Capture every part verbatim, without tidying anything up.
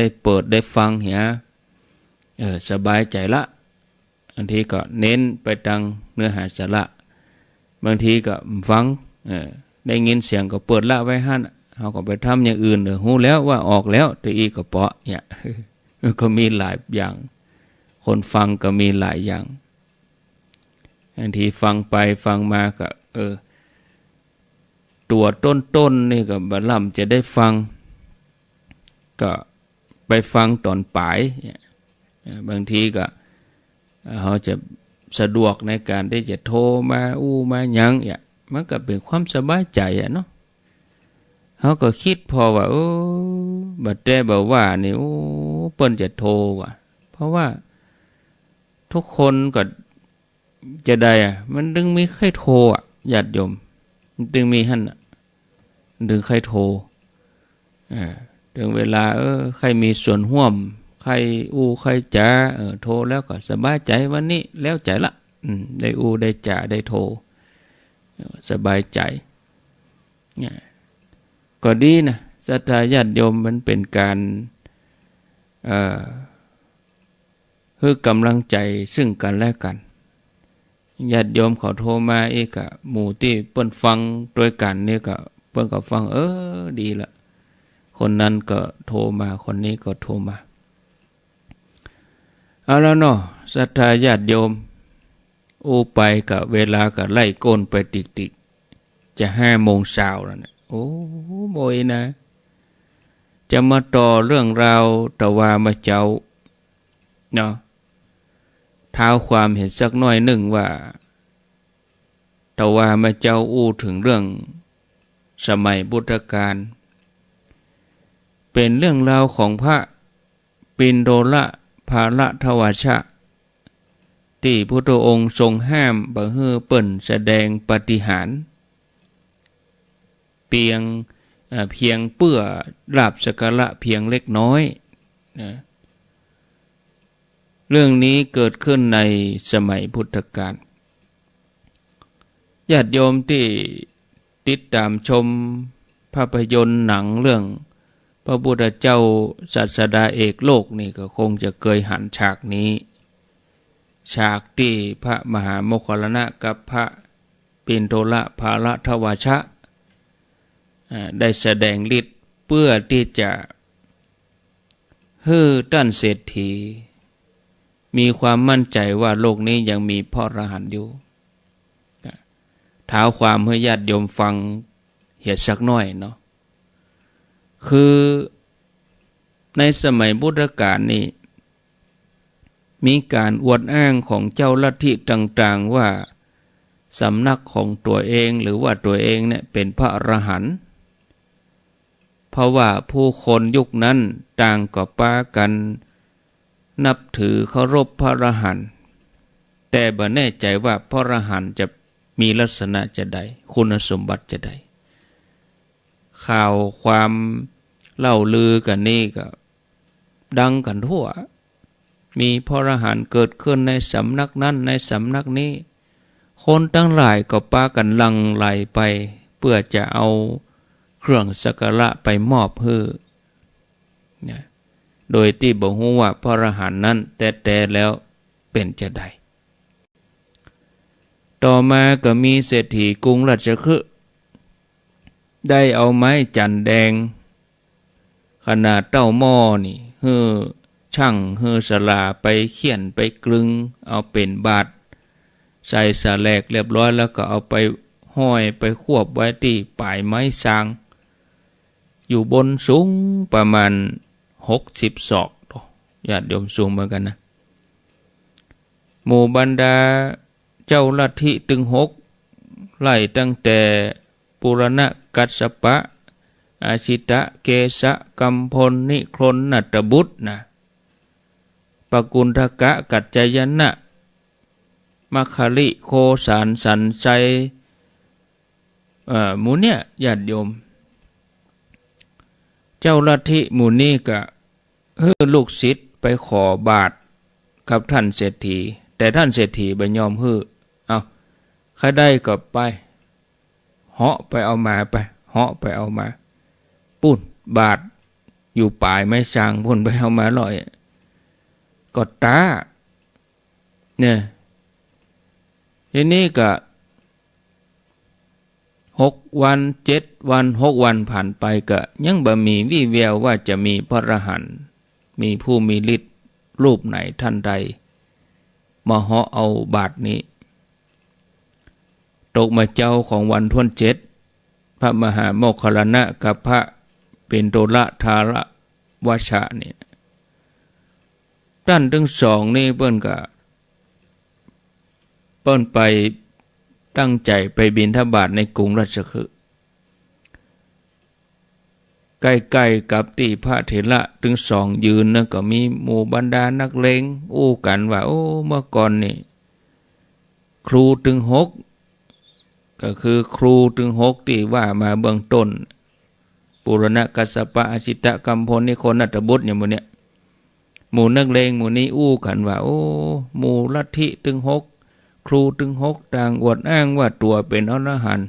ได้เปิดได้ฟังเหีย เออ สบายใจ๋ละ บางทีก็เน้นไปตางเนื้อหาสาระ บางทีก็ฟัง เออ ได้ยินเสียงก็เปิดละไว้หั้น เฮาก็ไปทำอย่างอื่น เออ ฮู้แล้วว่าออกแล้ว ตะอี้ก็เปาะเนี่ย มันก็มีหลายอย่าง คนฟังก็มีหลายอย่าง บางทีฟังไปฟังมาก็ เออ ตั๋วต้นๆ นี่ก็บ่ล้ำจะได้ฟัง ก็ไปฟังต๋อนป๋ายเนี่ย เออ บางทีก็ เฮาจะสะดวกในก๋านตี้จะโทรมาอู้มาหยังเนี่ย มันก็เป๋นความสบายใจ๋อะเนาะ เฮาก็กึ๊ดผ่อว่า เออ บ่าแต่บ่าว่านี่ โอ้ เปิ้นจะโทรว่ะ เพราะว่าทุกคนก็ จะใดอะ มันตึงมีใค่โทรอะ ญาติโยม มันตึงมีหั้นน่ะ มันตึงใค่โทร อ่า เถิงเวลา เออ ใค่มีส่วนฮ่วม ใค่อู้ใค่จ๋า เออ โทรแล้วก็สบายใจ๋ วันนี้แล้วใจ๋ละ อืม ได้อู้ได้จ๋าได้โทร เออ สบายใจ๋ เนี่ย ก็ดีนะ ศรัทธาญาติโยม มันเป๋นก๋าน เอ่อ หื้อก๋ำลังใจ๋ซึ่งกั๋นและกั๋น ญาติโยมเขาโทรมาอี้ก็ หมู่ตี้เปิ้นฟังตวยกั๋นนี่ก็ เปิ้นก็ฟัง เออ ดีละ คนนั้นก็โทรมา คนนี้ก็โทรมา เอาละเนาะ ศรัทธาญาติโยม อู้ไปก็เวลาก็ไล่โก้นไปติ๊กๆ จะห้าโมงซาวแล้วเนี่ย โอ้ บ่อยนะ จะมาต่อเรื่องราวตะวาเมื่อเจ๊า เนาะ เท้าความเหียสักหน้อยนึ่งว่า ตะวาเมื่อเจ๊าอู้เถิงเรื่องสมัยพุทธกาล เป๋นเรื่องราวของพระปิณโฑละภาละทวาชะ ตี้พุทธองค์ทรงห้ามบ่หื้อเปิ้นแสดงปาฏิหาริย์ เปียง เอ่อ เพียงเปื้อลาภสักการะเพียงเล็กน้อยนะ เรื่องนี้เกิดขึ้นในสมัยพุทธกาล ญาติโยมตี้ติดต๋ามชมภาพยนตร์หนังเรื่องพระพุทธเจ้าศาสดาเอกโลกนี่ก็คงจะเกยหันฉากนี้ ฉากตี้พระมหาโมคคัลลานะกับพระ ปิณโฑละภาละทวาชะ อ่า ได้แสดงฤทธิ์เปื้อตี้จะหื้อต้านเศรษฐี มีความมั่นใจ๋ว่าโลกนี้ยังมีพระอรหันต์อยู่ อ่า เท้าความหื้อญาติโยมฟังเหียสักหน้อยเนาะ คือในสมัยพุทธกาลนี่ มีก๋านอวดอ้างของเจ้าลัทธิต่างๆ ว่าสำนักของตั๋วเองหรือว่าตั๋วเองเนี่ยเป๋นพระอรหันต์ เพราะว่าผู้คนยุคนั้นต่างก็ปากั๋นนับถือเคารพพระอรหันต์ แต่บ่แน่ใจ๋ว่าพระอรหันต์จะมีลักษณะจาใด คุณสมบัติจาใด ข่าวความเล่าลือกั๋นนี้ก็ ดังกั๋นทั่ว มีพระอรหันต์เกิดขึ้นในสำนักนั้นในสำนักนี้ คนตังหลายก็ปากั๋นหลั่งไหลไป เปื้อจะเอาเครื่องสักการะไปมอบหื้อ นะ โดยตี้บ่ฮู้ว่าพระอรหันต์นั้นแต๊ๆ แล้วเป๋นจาใด ต่อมาก็มีเศรษฐีกรุงราชคฤห์ ได้เอาไม้จันทน์แดง ขนาดเต้าหม้อนี่ หื้อช่าง หื้อสลาไปเฆี่ยนไปกลึง เอาเป๋นบาตร ใส่สาแหลกเรียบร้อยแล้วก็เอาไปห้อยไปควบไว้ตี้ป๋ายไม้ซาง อยู่บนสูงประมาณหกสิบศอก ญาติโยม สูงเหมือนกั๋นนะ หมู่บรรดาเจ้าลัทธิตึงหก ไล่ตั้งแต่ปุรณกัสสปะ อาสิตะ เกสะ กัมพล นิครนนัตบุตรนะ ปกุณฑกะ กัจจายนะ มัคคลิ โคสาน สันชัย เอ่อ หมู่เนี่ย ญาติโยม เจ้าลัทธิหมู่นี้ก็ หื้อลูกศิษย์ไปขอบาตรกับต้านเศรษฐี แต่ต้านเศรษฐีบ่ยอมหื้อ เอ้า ใค่ได้ก็ไป เหาะไปเอามาไป เหาะไปเอามา ปู๊น บาตร อยู่ป๋ายไม้ซางปู๊น ไปเอามาร้อย ก็ต๊า เนี่ย ทีนี้ก็ หกวัน เจ็ดวัน หกวันผ่านไป ก็ยังบ่มีวี่แววว่าจะมีพระอรหันต์ มีผู้มีฤทธิ์รูปไหนท่านใด มาเหาะเอาบาตรนี้ ตกมาเจ๊าของวันถ้วนเจ็ด พระมหาโมคคัลลานะกับพระปิณฑุละทารวชะนี่ ต้านตึงสองนี่เปิ้นก็ เปิ้นไปตั้งใจ๋ไปบิณฑบาตในกรุงราชคฤห์ ใก้ๆ กับตี้พระเถระตึงสองยืนนั้นก็มีหมู่บรรดานักเลงอู้กั๋นว่า โอ้ เมื่อก่อนนี่ ครูตึงหก ก็คือครูตึงหกตี้ว่ามาเบื้องต้น ปูรณะ กัสสปะ อาสิทะ กัมพล นิครนทัตบุตร อย่างหมู่เนี่ย หมู่นักเลงหมู่นี้อู้กั๋นว่า โอ้ หมู่ลัทธิตึงหก ครูตึงหก ต่างอวดอ้างว่าตั๋วเป๋นอรหันต์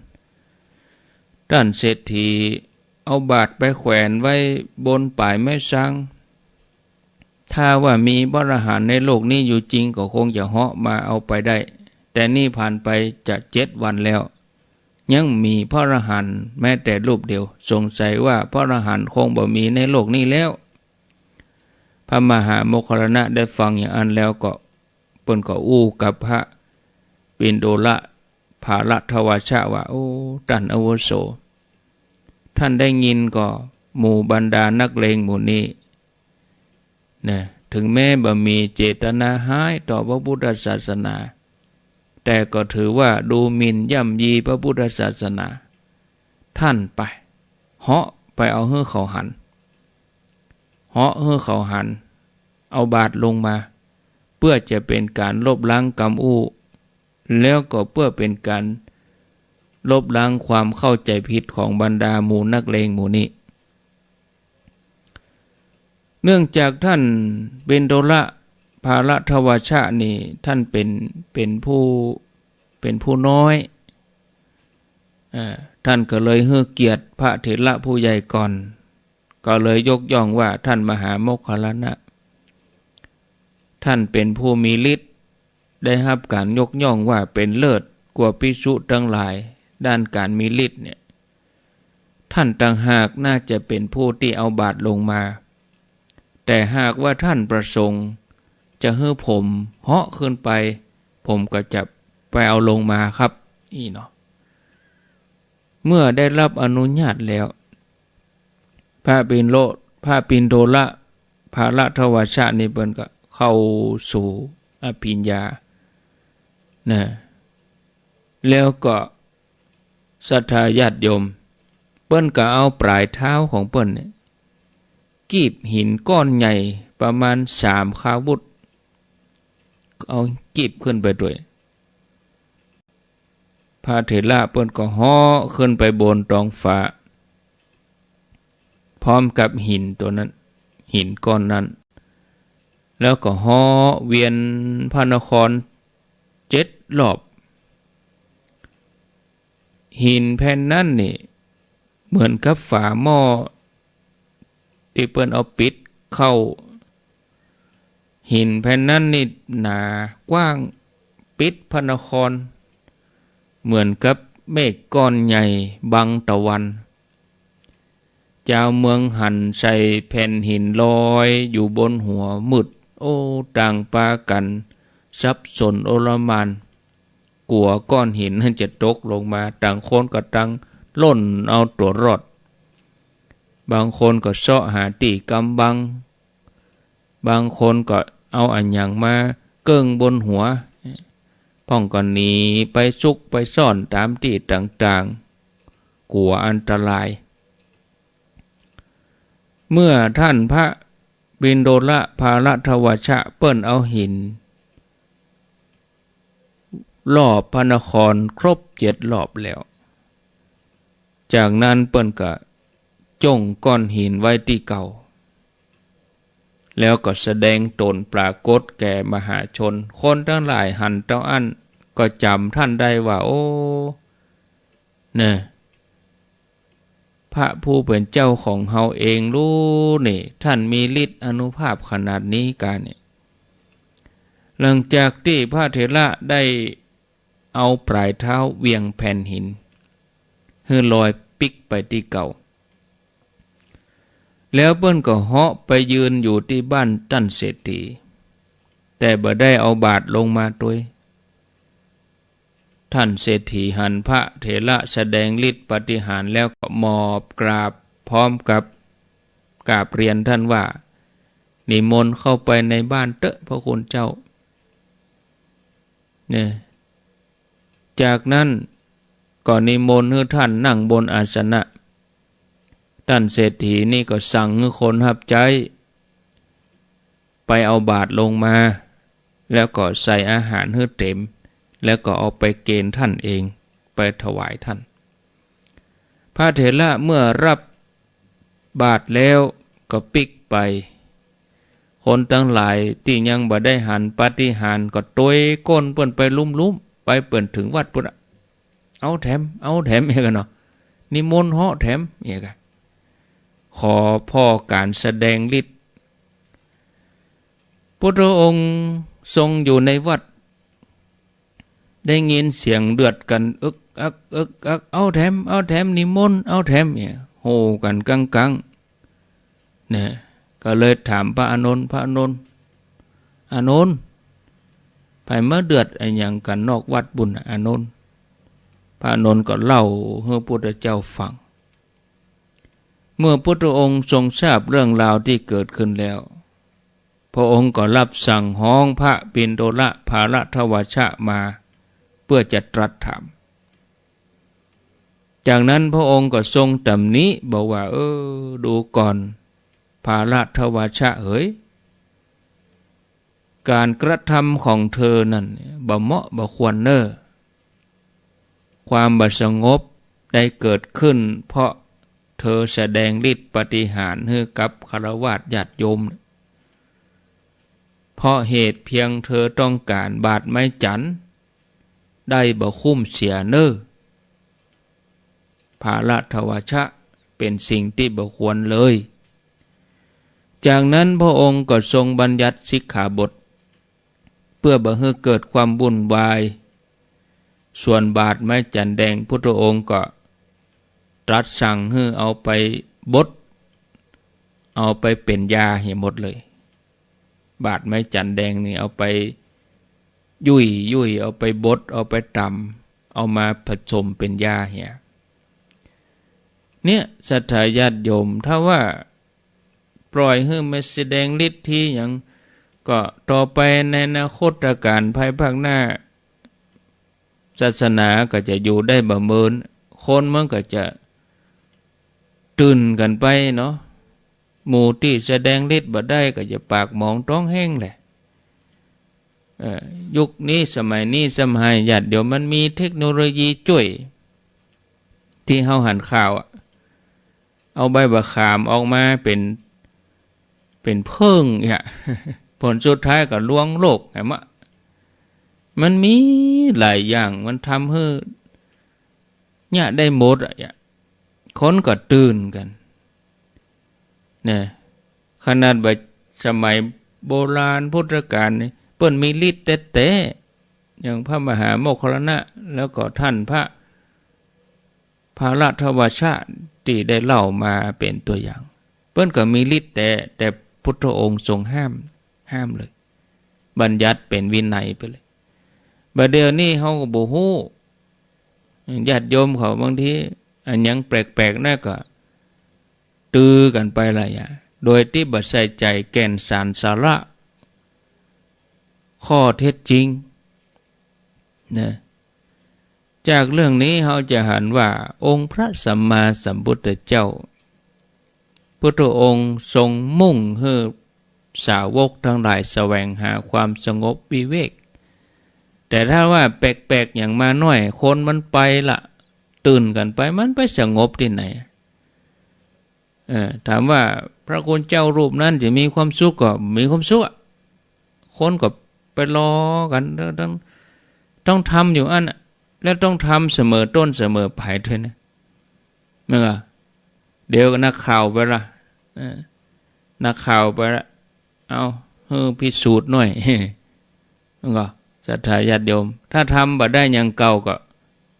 ต้านเศรษฐีเอาบาตรไปแขวนไว้บนป๋ายไม้ซาง ถ้าว่ามีพระอรหันต์ในโลกนี้อยู่จริงก็คงจะเหาะมาเอาไปได้ แต่นี่ผ่านไปจะเจ็ดวันแล้ว ยังบ่มีพระอรหันต์แม้แต่รูปเดียว สงสัยว่าพระอรหันต์คงบ่มีในโลกนี้แล้ว พระมหาโมคคัลลานะได้ฟังอย่างอั้นแล้วก็ เปิ้นก็อู้กับพระปิณฑุละภารทวชะว่า โอ้ ต้านอาวุโส ต้านได้ยินก่อ หมู่บรรดานักเลงหมู่นี้ นะ ถึงแม้บ่มีเจตนาฮ้ายต่อพระพุทธศาสนา แต่ก็ถือว่าดูหมิ่นย่ำยีพระพุทธศาสนา ต้านไป เหาะไปเอาหื้อเขาหัน เหาะหื้อเขาหัน เอาบาตรลงมา เปื้อจะเป๋นก๋านลบล้างกำอู้ แล้วก็เปื้อเป๋นก๋านลบล้างความเข้าใจ๋ผิดของบรรดาหมู่นักเลงหมู่นี้ เนื่องจากต้านปิณฑุละภารทวชะนี่ ต้านเป๋น เป๋นผู้ เป๋นผู้น้อย เอ่อ ต้านก็เลยหื้อเกียรติพระเถระผู้ใหญ่ก่อน ก็เลยยกย่องว่าต้านมหาโมคคัลลานะ ต้านเป๋นผู้มีฤทธิ์ ได้ฮับก๋านยกย่องว่าเป๋นเลิศกว่าภิกษุตังหลายด้านก๋านมีฤทธิ์เนี่ย ต้านต่างหากน่าจะเป๋นผู้ตี้เอาบาตรลงมา แต่หากว่าต้านประสงค์จะหื้อผมเหาะขึ้นไป ผมก็จะไปเอาลงมาครับ อี้เนาะ เมื่อได้ฮับอนุญาตแล้ว พระปิณโล พระปิณฑุละภารทวชะนี่เปิ้นก็เข้าสู่อภิญญา นะ แล้วก็ศรัทธาญาติโยม เปิ้นก็เอาป๋ายเท้าของเปิ้นเนี่ย กีบหินก้อนใหญ่ประมาณสามคาวุธ เอากีบขึ้นไปตวย พระเถระเปิ้นก็เหาะขึ้นไปบนต๊องฟ้า พร้อมกับหินตั๋วนั้น หินก้อนนั้น แล้วก็เหาะเวียนพระนครเจ็ดรอบ หินแผ่นนั้นนี่เหมือนกับฝาหม้อตี้เปิ้นเอาปิดเข้า หินแผ่นนั้นนี่หนากว้างปิดพระนคร เหมือนกับเมฆก้อนใหญ่บังตะวัน จาวเมืองหันใส่แผ่นหินลอยอยู่บนหัวมืด โอ้ ต่างปากั๋นสับสนโอลหม่าน กั๋วก้อนหินนั้นจะตกลงมา ต่างคนก็ต่างล่นเอาตั๋วรอด บางคนก็เซาะหาตี้กำบัง บางคนก็เอาอะหยังมาเกิ่งบนหัว พ่องก็หนีไปซุกไปซ่อนต๋ามตี้ต่างๆ กั๋วอันตราย เมื่อต้านพระปิณฑุละภารทวชะเปิ้นเอาหิน รอบพระนครครบเจ็ดรอบแล้ว จากนั้นเปิ้นก็จ้งก้อนหินไว้ตี้เก่า แล้วก็แสดงต๋นปรากฏแก่มหาชน คนตังหลายหันเต้าอั้นก็จ๋ำต้านได้ว่า โอ้ เน่อ พระผู้เป๋นเจ้าของเฮาเองลูนี่ ท่านมีฤทธิ์อานุภาพขนาดนี้กาเนี่ย หลังจากตี้พระเถระได้เอาป๋ายเท้าเหวียงแผ่นหิน หื้อลอยปิ๊กไปตี้เก่า แล้วเปิ้นก็เหาะไปยืนอยู่ตี้บ้านต้านเศรษฐี แต่บ่ได้เอาบาตรลงมาตวย ต้านเศรษฐีหันพระเถระแสดงฤทธิ์ปาฏิหาริย์แล้วก็หมอบกราบพร้อมกับกราบเรียนต้านว่า นิมนต์เข้าไปในบ้านเต๊อะพระคุณเจ้า เนี่ย จากนั้นก็นิมนต์หื้อต้านนั่งบนอาสนะ ต้านเศรษฐีนี่ก็สั่งหื้อคนฮับใจ๊ ไปเอาบาตรลงมา แล้วก็ใส่อาหารหื้อเต๋ม แล้วก็เอาไปเกณฑ์ต้านเอง ไปถวายต้าน พระเถระเมื่อรับบาตรแล้วก็ปิ๊กไป คนตังหลายตี้ยังบ่ได้หันปาฏิหาริย์ก็ตวยก้นเปิ้นไปลุ่มๆ ไปเปิ้นเถิงวัดปู๊นอะ เอาแถม เอาแถม เอียกะเนาะ นิมนต์เหาะแถม เอียกะ ขอผ่อก๋านแสดงฤทธิ์ พุทธองค์ทรงอยู่ในวัด ได้ยินเสียงเดือดกั๋น อึกอัก อึกอัก เอาแถม เอาแถม นิมนต์ เอาแถม เนี่ย โห่กั๋นกังๆ เนี่ย ก็เลยถามพระอานนท์ พระอานนท์ อานนท์ ใผมาเดือดอะหยังกั๋นนอกวัดปู๊นน่ะ อานนท์ พระอานนท์ก็เล่าหื้อพุทธเจ้าฟัง เมื่อพุทธองค์ทรงทราบเรื่องราวตี้เกิดขึ้นแล้ว พระองค์ก็รับสั่งฮ้องพระปิณฑละภาลทวชชะมา เปื้อจะตรัสถาม จากนั้นพระองค์ก็ทรงตำหนิบอกว่า เออ ดูก่อน ภาลทวชชะเหย ก๋านกระทำของเธอนั้นบ่เหมาะบ่ควรเน่อ ความบ่สงบได้เกิดขึ้น เพราะเธอแสดงฤทธิ์ปาฏิหาริย์หื้อกับฆราวาสญาติโยม เพราะเหตุเพียงเธอต้องก๋านบาตรไม้จันทร์ ได้บ่คุ้มเสียเน่อ ภาลทวชชะ เป๋นสิ่งตี้บ่ควรเลย จากนั้นพระองค์ก็ทรงบัญญัติสิกขาบท เปื้อบ่หื้อเกิดความวุ่นวาย ส่วนบาตรไม้จันทร์แดงพุทธองค์ก็ตรัสสั่งหื้อเอาไปบด เอาไปเป๋นยาเหียหมดเลย บาตรไม้จันทร์แดงนี่เอาไปยุ่ยยุ่ย เอาไปบด เอาไปตำ เอามาผสมเป๋นยาเหีย เนี่ย ศรัทธาญาติโยม ถ้าว่าปล่อยหื้อมาแสดงฤทธิ์ตี้หยัง ก็ต่อไปในอนาคตก๋าลภายภาคหน้า ศาสนาก็จะอยู่ได้บ่เมิน คนมันก็จะตื่นกั๋นไปเนาะ หมู่ตี้แสดงฤทธิ์บ่ได้ก็จะปากหมองต๊องแห้งแหละ เอ่อ ยุคนี้สมัยนี้สมัยญาติโยมมันมีเทคโนโลยีจ้วย ตี้เฮาหันข่าวอะ เอาใบบ่าขามออกมาเป๋น เป๋นเผิ้งเนี่ย ผลสุดท้ายก็ลวงโลก หันก่อ มันมีหลายอย่าง มันทำหื้อเนี่ยได้หมดอะ เนี่ย คนก็ตื่นกั๋น เนี่ย ขนาดบ่าสมัยโบราณพุทธกาลนี่ เปิ้นมีฤทธิ์แต๊ๆ อย่างพระมหาโมคคัลลานะ แล้วก็ต้านพระ ภาลทวชชะตี้ได้เล่ามาเป๋นตั๋วอย่าง เปิ้นก็มีฤทธิ์แต๊ แต่พุทธองค์ทรงห้าม ห้ามเลย บัญญัติเป๋นวินัยไปเลย บ่าเดี่ยวนี้เฮาก็บ่ฮู้ ญาติโยมเขาบางที อะหยังแปลกๆ นะก็ ตือกั๋นไปละอย่าง โดยตี้บ่ใส่ใจ๋แก่นสารสาระ ข้อเท็จจริง นะ จากเรื่องนี้เฮาจะหันว่าองค์พระสัมมาสัมพุทธเจ้า พุทธองค์ทรงมุ่งหื้อสาวกตังหลายแสวงหาความสงบวิเวก แต่ถ้าว่าแปลกๆ อย่างมาน้อย คนมันไปละ ตื่นกั๋นไป มันไปสงบตี้ไหน เออ ถามว่าพระคุณเจ้ารูปนั้นจะมีความสุข ก็มีความสุขอะ คนก็ไปรอกั๋น ต้อง ต้องทำอยู่อั้นน่ะ แล้วต้องทำเสมอต้นเสมอปลายด้วยนะ แม่นก่ะ เดี๋ยวก็นักข่าวไปละ เออ นักข่าวไปละ เอา หื้อพิสูจน์หน่อย มันก็ ศรัทธาญาติโยม ถ้าทำบ่ได้อย่างเก่าก็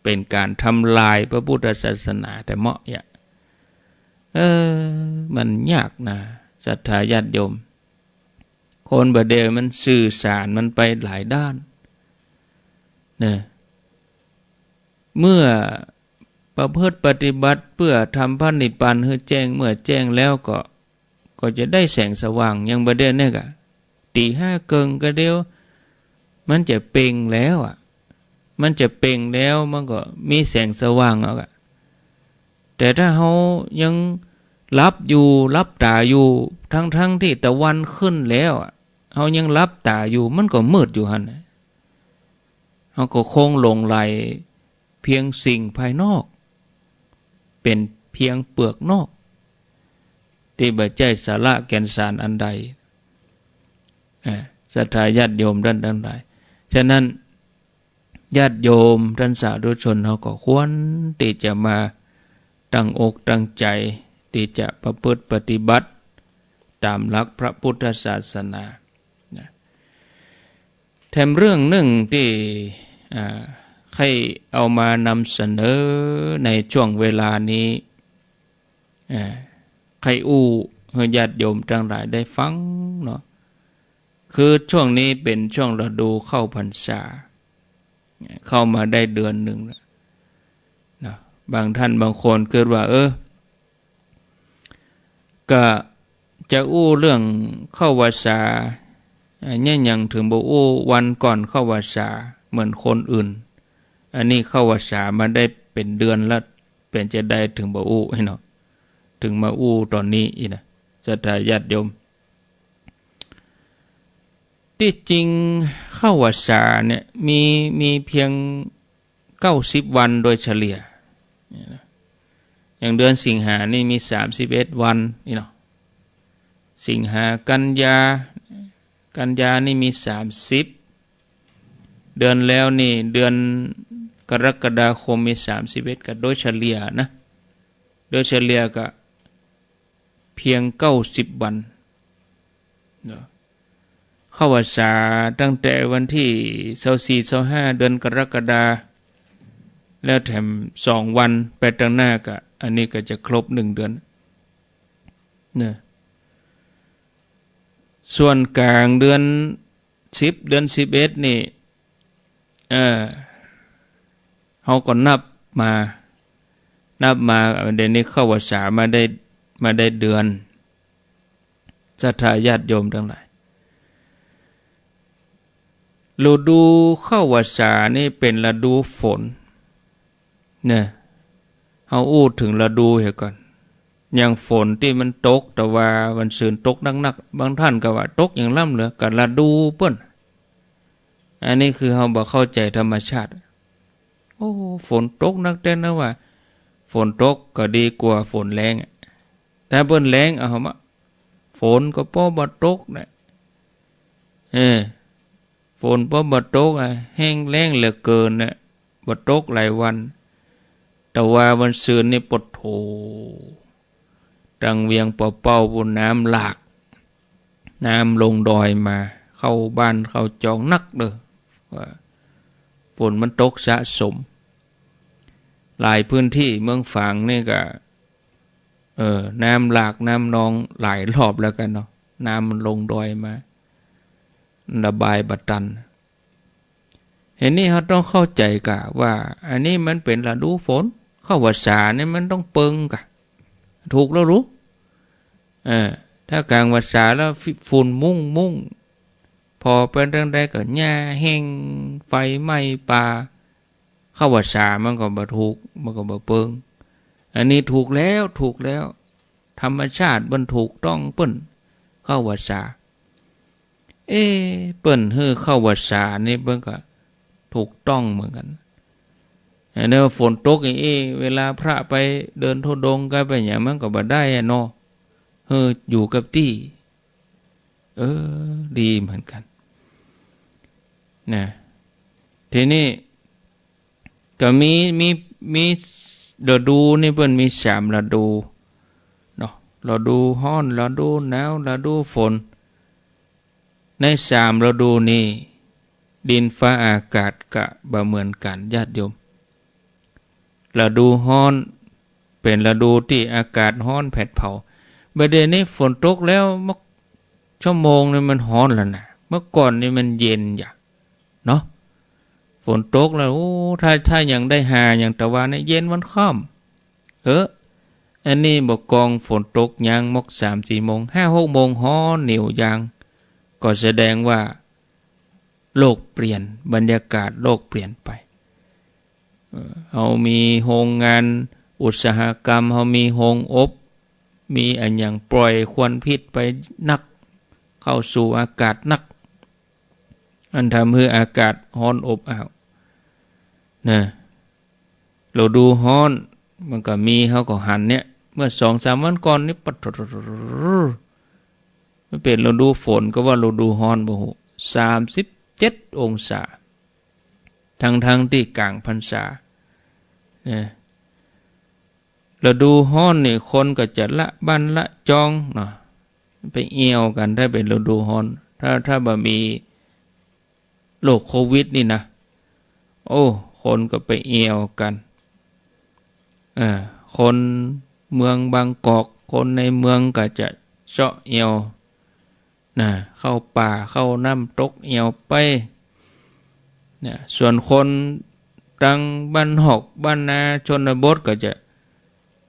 เป๋นก๋านทำลายพระพุทธศาสนาแต๊เมาะยะ เออ มันยากนะ ศรัทธาญาติโยม คนบ่าเดี่ยวมันสื่อสารมันไปหลายด้าน นะ เมื่อประพฤติปฏิบัติเปื้อทำพระนิพพานหื้อแจ้งเมื่อแจ้งแล้วก็ ก็จะได้แสงสว่าง อย่างบ่าเดี่ยวเนี่ยก็ ตี๋ห้าเกิ่งก็เดี๋ยว มันจะเปล่งแล้วอะ มันจะเปล่งแล้ว มันก็มีแสงสว่างเอาอะ แต่ถ้าเฮายังหลับอยู่ หลับต๋าอยู่ ทั้งๆ ตี้ตะวันขึ้นแล้วอะ เฮายังหลับต๋าอยู่ มันก็มืดอยู่หั้นน่ะ เฮาก็คงหลงใหลเพียงสิ่งภายนอก เป๋นเพียงเปลือกนอก ตี้บ่ใจ้สาระแก่นสารอันใด อ่า ศรัทธาญาติโยมต้านตังหลาย ฉะนั้น ญาติโยมต้านสาธุชนเฮาก็ควรตี้จะมาตั้งอกตั้งใจ๋ตี้จะประพฤติปฏิบัติต๋ามหลักพระพุทธศาสนา นะ แถมเรื่องนึ่งตี้ อ่า ใค่เอามานำเสนอในช่วงเวลานี้ อ่า ใค่อู้หื้อญาติโยมตังหลายได้ฟังเนาะ คือช่วงนี้เป๋นช่วงฤดูเข้าพรรษา เข้ามาได้เดือนนึ่งแล้วเนาะ บางต้านบางคนกึ๊ดว่า เออ ก็จะอู้เรื่องเข้าพรรษา อ่า เนี่ยหยังเถิงบ่อู้วันก่อนเข้าพรรษาเหมือนคนอื่น อันนี้เข้าพรรษามาได้เป๋นเดือนแล้ว เป๋นจาใดเถิงบ่อู้ เนาะ เถิงมาอู้ต๋อนนี้อี้นะ ศรัทธาญาติโยม ตี้จริงเข้าพรรษาเนี่ยมี มีเพียงเก้าสิบวันโดยเฉลี่ย อย่างเดือนสิงหานี่มีสามสิบเอ็ดวันนี่เนาะ สิงหา กันยา กันยานี่มีสามสิบ เดือนแล้วนี่ เดือนกรกฎาคมมีสามสิบเอ็ด ก็โดยเฉลี่ยนะ โดยเฉลี่ยก็เพียงเก้าสิบวันเนาะ เข้าพรรษาตั้งแต่วันตี้ซาวสี่ ซาวห้า เดือนกรกฎา แล้วแถมสองวันไปตังหน้าก็ อันนี้ก็จะครบนึ่งเดือนเนาะ ส่วนก๋างเดือนสิบ เดือนสิบเอ็ดนี่ เออ เฮาก็นับมา นับมา เดี๋ยวนี้เข้าพรรษามาได้ มาได้เดือน ศรัทธาญาติโยมตังหลาย ฤดูเข้าพรรษานี่เป๋นฤดูฝน เนี่ย เฮาอู้เถิงฤดูเหียก่อน อย่างฝนตี้มันตก แต่ว่าวันซืนตกนักๆ บางต้านก็ว่าตกอย่างล้ำเหลือ ก็ฤดูเปิ้น อันนี้คือเฮาบ่เข้าใจ๋ธรรมชาติ โอ้ ฝนตกนักแต๊นะว่า ฝนตกก็ดีกว่าฝนแล้งอะ ถ้าเปิ้นแล้ง เอามา ฝนก็ปอบ่ตกนะ เออ ฝนปอบ่ตกอะ แห้งแล้งเหลือเกินนะ บ่ตกหลายวัน แต่ว่าวันซืนนี่ปะโถ ตังเวียงปอเป้าปู้นน้ำหลาก น้ำลงดอยมา เข้าบ้านเข้าจองนักเด้อ ว่าฝนมันตกสะสม หลายพื้นตี้เมืองฝางนี่ก็ เออ น้ำหลากน้ำนองหลายรอบแล้วกั๋นเนาะ น้ำมันลงดอยมา ระบายบ่ตัน เหตุนี้เฮาต้องเข้าใจ๋ก่ะว่า อันนี้มันเป๋นฤดูฝน เข้าพรรษานี่มันต้องเปิงก่ะ ถูกแล้วหรือ เออ ถ้ากลางพรรษาแล้ว ฝ- ฝุ่นมุ่งมุ่ง ผ่อไปตังใดก็หญ้าแห้ง ไฟไหม้ป่า เข้าพรรษามันก็บ่ถูก มันก็บ่เปิง อันนี้ถูกแล้ว ถูกแล้ว ธรรมชาติมันถูกต้องเปิ้น เข้าพรรษา เอ๊ะ เปิ้นหื้อเข้าพรรษานี่เปิ้นก็ถูกต้องเหมือนกั๋น อันนี้ฝนตกอย่างอี้ เวลาพระไปเดินธุดงค์ก็ไปหยังมันก็บ่ได้อะเนาะ หื้ออยู่กับตี้ เออ ดีเหมือนกั๋น นะ ทีนี้ ก็มี มี มีฤดูนี่เปิ้นมีสามฤดู ฤดูฮ้อน ฤดูหนาว ฤดูฝน ในสามฤดูนี้ ดินฟ้าอากาศก็บ่เหมือนกั๋น ญาติโยม ฤดูฮ้อน เป๋นฤดูตี้อากาศฮ้อนแผดเผา บ่าเดี่ยวนี้ฝนตกแล้ว เมื่อ ชั่วโมงนี่มันฮ้อนแล้วนะ เมื่อก่อนนี่มันเย็นอย่า เนาะ ฝนตกแล้ว โอ้ ถ้า ถ้ายังได้หาอย่างตะวันเนี่ย เย็นวันค่ำ เออ อันนี้บ่ากองฝนตกยังมอกสามสี่โมง ห้าหกโมงฮ้อนเหนียวยาง ก็แสดงว่าโลกเปลี่ยน บรรยากาศโลกเปลี่ยนไป เออ เฮามีโฮงงานอุตสาหกรรม เฮามีโฮงอบ มีอะหยังปล่อยควันพิษไปนัก เข้าสู่อากาศนัก อันทำหื้ออากาศฮ้อนอบอ้าว นะ ฤดูฮ้อนมันก็มี เฮาก็หันเนี่ย เมื่อสองสามวันก่อนนี่ ปะโถ มันเป๋นฤดูฝนก็ว่าฤดูฮ้อนบ่ฮู้ สามสิบเจ็ดองศา ทั้งๆ ตี้ก๋างพรรษา นะ ฤดูฮ้อนนี่คนก็จะละบ้านละจองเนาะ ไปเอี่ยวกั๋น ถ้าเป๋นฤดูฮ้อน ถ้า ถ้าบ่มีโรคโควิดนี่นะ โอ้ คนก็ไปเอี่ยวกั๋น เออ คนเมืองบางกอก คนในเมืองก็จะเซาะเอี่ยว นะ เข้าป่า เข้าน้ำตกเอี่ยวไป นะ ส่วนคนตังบ้านนอกบ้านนาชนบทก็จะ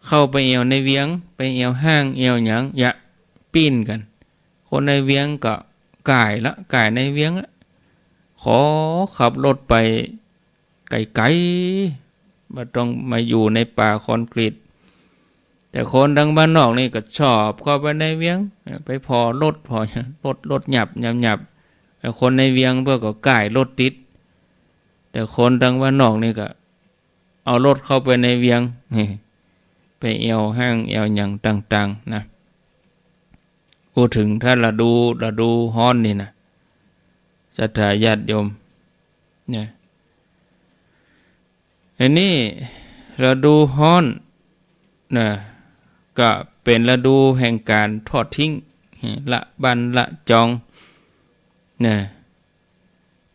เข้าไปเอี่ยวในเวียง ไปเอี่ยวห้างเอี่ยวหยัง เยียะปี้นกั๋น คนในเวียงก็ก่ายละ ก่ายในเวียงละ ขอขับรถไป ไก๋ๆ บ่ต้องมาอยู่ในป่าคอนกรีต แต่คนตังบ้านนอกนี่ก็ชอบเข้าไปในเวียง ไปผ่อรถ ผ่อหยัง รถ รถหยับหยับหยับ แต่คนในเวียงเปิ้นก็ก่ายรถติด แต่คนตังบ้านนอกนี่ก็เอารถเข้าไปในเวียง ไปเอี่ยวห้างเอี่ยวหยังต่างๆ นะ พูดถึงถ้าฤดู ฤดูฮ้อนนี่นะ ศรัทธาญาติโยม เนี่ย อันนี้ฤดูฮ้อนนะ ก็เป๋นฤดูแห่งก๋านทอดทิ้ง ละบ้านละจองนะ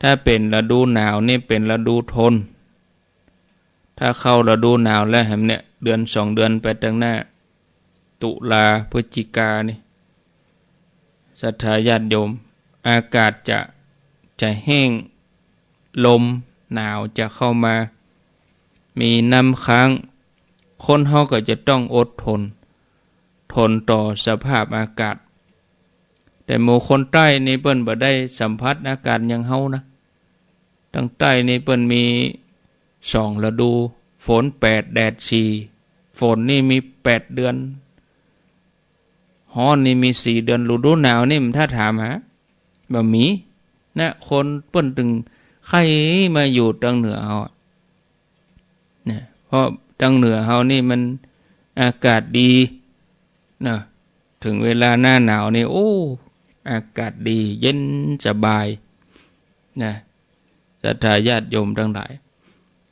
ถ้าเป๋นฤดูหนาวนี่เป๋นฤดูทน ถ้าเข้าฤดูหนาวแล้วแหมเนี่ย เดือนสองเดือนไปตังหน้า ตุลา พฤศจิกานี่ ศรัทธาญาติโยม อากาศจะ จะแห้ง ลมหนาวจะเข้ามา มีน้ำค้าง คนเฮาก็จะต้องอดทน ทนต่อสภาพอากาศ แต่หมู่คนใต้นี่เปิ้นบ่ได้สัมผัสอากาศอย่างเฮานะ ตังใต้นี่เปิ้นมีสองฤดู ฝนแปด แดดสี่ ฝนนี่มีแปดเดือน ฮ้อนนี่มีสี่เดือน ฤดูหนาวนี่มันถ้าถามหา บ่มีนะ คนเปิ้นตึงใค่มาอยู่ตังเหนือเฮาอะ นะ เพราะตังเหนือเฮานี่มันอากาศดีนะ ถึงเวลาหน้าหนาวนี่ โอ้ อากาศดี เย็นสบายนะ ศรัทธาญาติโยมตังหลาย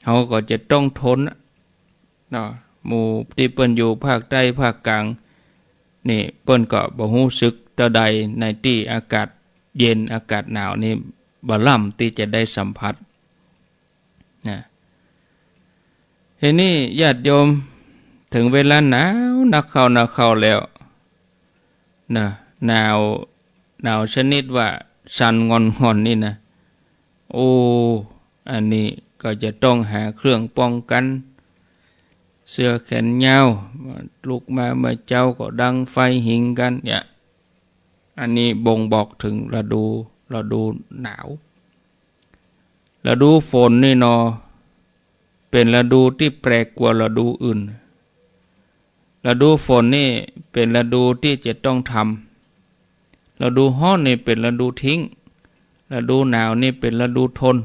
เฮาก็จะต้องทนอะ เนาะ หมู่ตี้เปิ้นอยู่ภาคใต้ภาคกลางนี่ เปิ้นก็บ่ฮู้สึกเต้าใด ในตี้อากาศเย็นอากาศหนาวนี่ บ่ล้ำตี้จะได้สัมผัสนะ ทีนี้ญาติโยม ถึงเวลาหนาวนักเข้านักเข้าแล้วนะ หนาว หนาวชนิดว่าสั่นง่อนๆ นี่นะ โอ้ อันนี้ก็จะต้องหาเครื่องป้องกัน เสื้อแขนยาว ลุกมาเมื่อเจ๊าก็ดังไฟหิงกั๋นเนี่ย อันนี้บ่งบอกถึงฤดู ฤดูหนาว ฤดูฝนนี่เนาะ เป๋นฤดูตี้แปลกกว่าฤดูอื่น ฤดูฝนนี่เป๋นฤดูตี้จะต้องทำ ฤดูฮ้อนนี่เป๋นฤดูทิ้ง ฤดูหนาวนี่เป๋นฤดูทน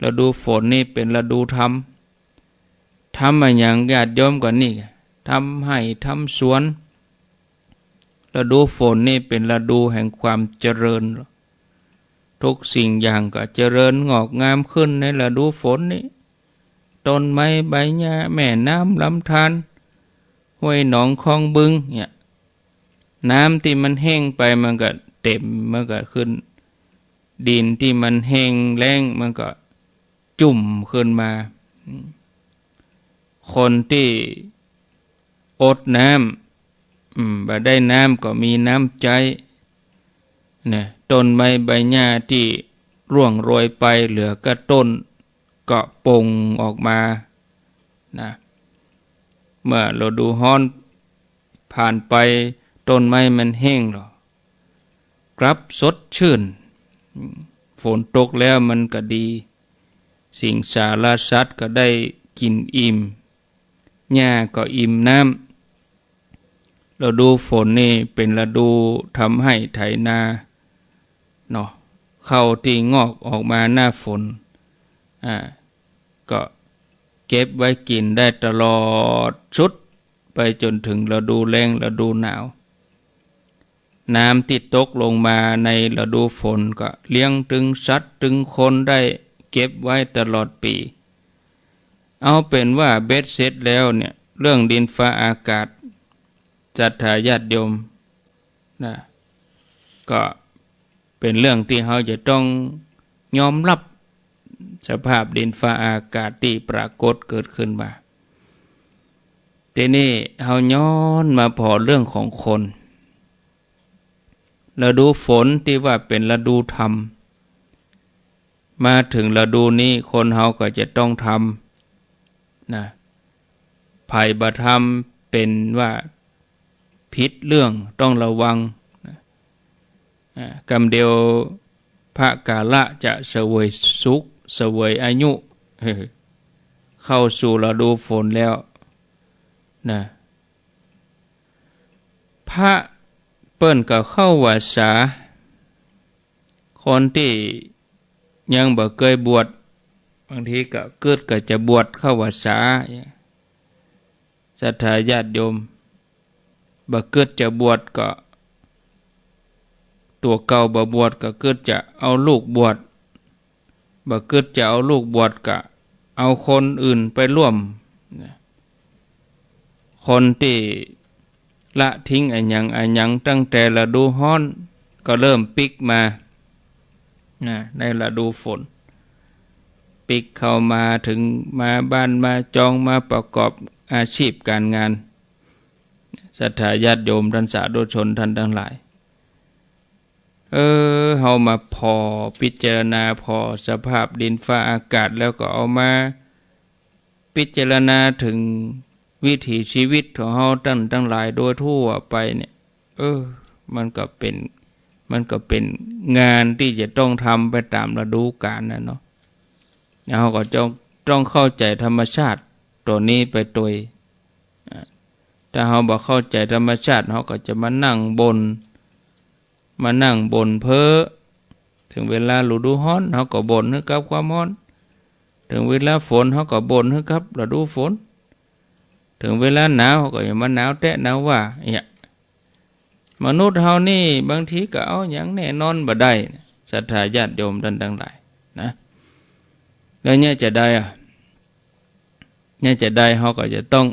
ฤดูฝนนี่เป๋นฤดูทำ ทำอะหยังญาติโยม ก็นี่ ทำไฮ่ทำสวน ฤดูฝนนี่เป๋นฤดูแห่งความเจริญ ทุกสิ่งอย่างก็เจริญงอกงามขึ้นในฤดูฝนนี่ ต้นไม้ใบหญ้า แม่น้ำลำธาร ห้วยหนองคลองบึงเนี่ย น้ำตี้มันแห้งไปมันก็เต็ม มันก็ขึ้น ดินตี้มันแห้งแล้งมันก็จุ่มขึ้นมา คนตี้อดน้ำ อืม บ่ได้น้ำก็มีน้ำใจ๊ นะ ต้นไม้ใบหญ้าตี้ร่วงโรยไปเหลือก้าต้นก็ป่งออกมา นะ เมื่อฤดูฮ้อนผ่านไป ต้นไม้มันแห้งลอ กลับสดชื่น อืม ฝนตกแล้วมันก็ดี สิงสารสัตว์ก็ได้กิ๋นอิ่ม หญ้าก็อิ่มน้ำ ฤดูฝนนี่เป๋นฤดูทำไฮ่ไถนา เนาะ ข้าวตี้งอกออกมาหน้าฝน อ่า ก็เก็บไว้กิ๋นได้ตลอดสุดไปจ๋นเถิงฤดูแล้งฤดูหนาว น้ำตี้ตกลงมาในฤดูฝนก็เลี้ยงตึงสัตว์ตึงคนได้เก็บไว้ตลอดปี๋ เอาเป๋นว่าเบ็ดเสร็จแล้วเนี่ย เรื่องดินฟ้าอากาศ ศรัทธาญาติโยม นะ ก็เป๋นเรื่องตี้เฮาจะต้องยอมฮับสภาพดินฟ้าอากาศตี้ปรากฏเกิดขึ้นมา ทีนี้เฮาย้อนมาผ่อเรื่องของคน ฤดูฝนตี้ว่าเป๋นฤดูทำ มาเถิงฤดูนี้คนเฮาก็จะต้องทำ นะ ใผบ่ทำเป๋นว่าผิดเรื่องต้องระวัง นะ อ่า กำเดียวพระกาละจะเสวยสุขเสวยอายุ เออ เข้าสู่ฤดูฝนแล้ว นะ พระเปิ้นก็เข้าวัสสา คนตี้ยังบ่เกยบวช บางทีก็กึ๊ดก็จะบวชเข้าวัสสา ศรัทธาญาติโยม บ่กึ๊ดจะบวชก็ ตั๋วเก่าบ่บวชก็กึ๊ดจะเอาลูกบวช บ่กึ๊ดจะเอาลูกบวชก็เอาคนอื่นไปร่วม นะ คนตี้ละทิ้งอะหยังอะหยังตั้งแต่ฤดูฮ้อนก็เริ่มปิ๊กมา นะ ในฤดูฝน ปิ๊กเข้ามาเถิงมาบ้านมาจองมาประกอบอาชีพก๋านงาน ศรัทธาญาติโยมต้านสาธุชนต้านตังหลาย เออ เฮามาผ่อพิจารณาผ่อสภาพดินฟ้าอากาศแล้วก็เอามาพิจารณาเถิงวิถีชีวิตของเฮาต้านตังหลายโดยทั่วไปเนี่ย เออ มันก็เป๋น มันก็เป๋นงานตี้จะต้องทำไปต๋ามฤดูกาลน่ะเนาะ แล้วเฮาก็จะต้องเข้าใจ๋ธรรมชาติตั๋วนี้ไปตวย อ่า ถ้าเฮาบ่เข้าใจ๋ธรรมชาติ เฮาก็จะมานั่งบ่น มานั่งบ่นเพ้อ เถิงเวลาฤดูฮ้อน เฮาก็บ่นหื้อกับความฮ้อน เถิงเวลาฝน เฮาก็บ่นหื้อกับฤดูฝน เถิงเวลาหนาว เฮาก็จะมาหนาวแต๊หนาวว่า เนี่ย มนุษย์เฮานี่บางทีก็เอาหยังแน่นอนบ่ได้ ศรัทธาญาติโยมต้านตังหลายนะ แล้วเนี่ยจะใดอะ เนี่ยจะใด เฮาก็จะต้อง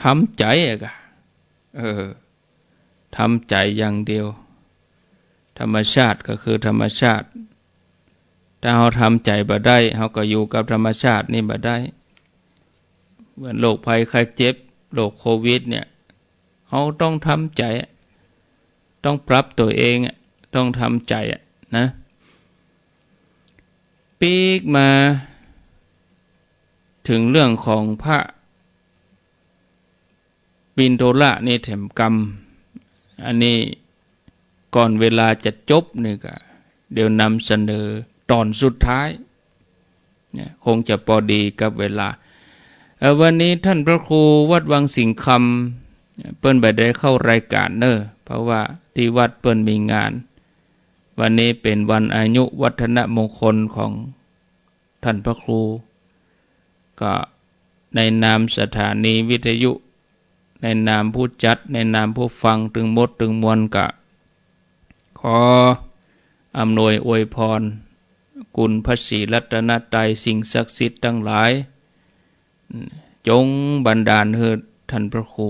ทำใจ๋อะกะ เออ ทำใจ๋อย่างเดียว ธรรมชาติก็คือธรรมชาติ ถ้าเฮาทำใจ๋บ่ได้ เฮาก็อยู่กับธรรมชาตินี่บ่ได้ เหมือนโรคภัยไข้เจ็บ โรคโควิดเนี่ย เฮาต้องทำใจ๋ ต้องปรับตั๋วเองอะ ต้องทำใจ๋อะนะ ปิ๊กมาเถิงเรื่องของพระ ปิณฑุระนี่แถมกำ อันนี้ก่อนเวลาจะจบนี่ก็ เดี๋ยวนำเสนอต๋อนสุดท้าย เนี่ย คงจะปอดีกับเวลา เอ่อ วันนี้ต้านพระครูวัดวังสิงห์คำ เปิ้นบ่ได้เข้ารายก๋านเน้อ เพราะว่าตี้วัดเปิ้นมีงาน วันนี้เป๋นวันอายุวัฒนมงคลของ ต้านพระครู ก็ในนามสถานีวิทยุ ในนามผู้จัด ในนามผู้ฟังตึงหมดตึงมวล ก็ขออำนวยอวยพร คุณพระศรีรัตนตรัย สิ่งศักดิ์สิทธิ์ตังหลาย จงบันดาลหื้อต้านพระครู